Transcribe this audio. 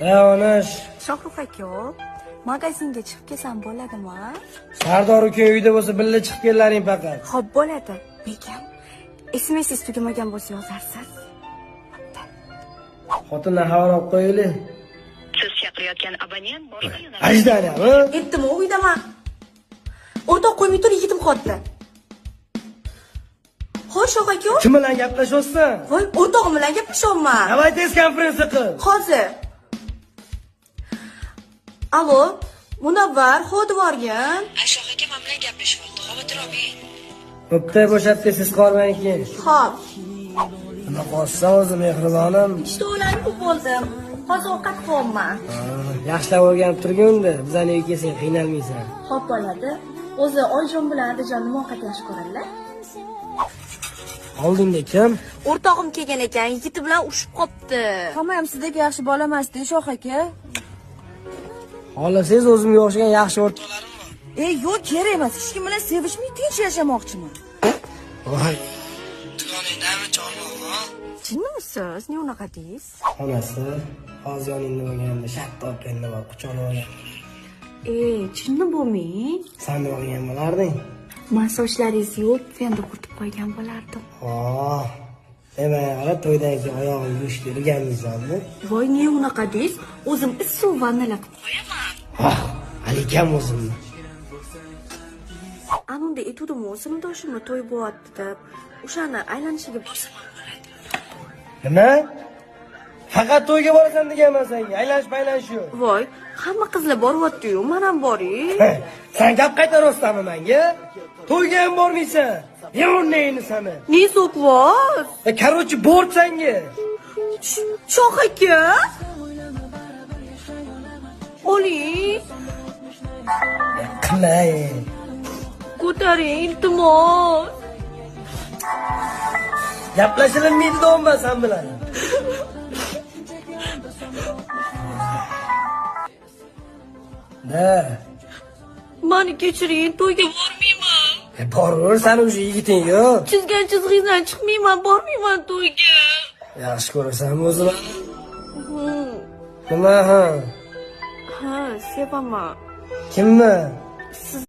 Onash. Shohrux aka, magazinga chiqib kelsam bo'ladimi? Sardor uka uyda bo'lsa birga chiqib kellaring faqat. Xo'p, bo'ladi. Begim, SMSingiz tugamagan bo'lsa yozarsiz. Xotindan xabar olib qo'yaylik. Siz chaqirayotgan abonent boshqa yo'nalish. Ajdariya-mi? Aytdim, uydaman. O'rtoq qo'ymay tur, yigitim qotdi. Xo'sh, Shoh aka? Kim bilan gaplashyapsan? Voy, o'rtog'im bilan gaplashyapman. Давай tez konferensiya qil. Hozir. Alo, Munavvar, xodvorgin. Shoh aka men bilan gaplashyapti. Xavotir olmang. Bo'pti, bo'shatdi, siz qolmang keyin. Xo'p. Nima qilsan o'zi mehribonim? Ishda ko'p bo'ldim. Hozir ovqat qilyapman. Yaxshilab o'rganib turgin unda, bizani uyga kelsang qiynalmaysan. Xo'p bo'ladi. O'zi Oyjon bilan Adajon nima ovqat yaxshi ko'radilar? Oldinda kim? O'rtog'im kelgan ekan, yigiti bilan urushib qopti. Hamma ham sizdek yaxshi bola emas-da, Shoh aka. Xohlasangiz o'zimga o'xshagan yaxshi o'rtoqlarim bor. Yo'q, kerak emas. Hech kim bilan sevishmay tinch yashamoqchiman. Voy. Dugoningdami cholmoq? Jinnimisiz? Ne unaqa deysiz? Onasi, hozir yoningda bo'lganda shartta olib keldi va quchoqlab olgan. Jinni bo'lmang. San nima qilgan bo'larding? Men sochlaringizni yuvib, fenda quritib qo'ygan bo'lardim. Oh, demak, qara to'ydan keyin oyog'im yuvishga o'rganmaysanmi? Voy, ne unaqa deysiz? O'zim issiq vannalar qilib qo'yaman. Ah, alikam o'zimni. Anunda aytuvdim-ku, sinfdoshimni to'y bo'lyapti deb. O'shani aylanishiga borsam ham bo'ladi. Nima? Faqat to'yga borasan deganman senga. Aylanish paylanish yo'q. Voy, hamma qizlar boryapti-yu, men ham boray. Sen gap qaytaryapsanmi menga? To'yga ham bormaysan. Yoningni seni. Ne so'kvoz? Короче, bor senga. Shoh aka. Oling, Qilay. ko'taring, iltimos. Gaplashilmaydi deyapman sen bilan. Da. Mani kechiring, to'yga bormayman. Boraver, sani o'sha yigiting yo'q. Chizgan chizg'ingizdan chiqmayman, bormayman to'yga. Yaxshi ko'rasanmi o'zini? Nima ha? Ha, sevaman. Kimni? Siz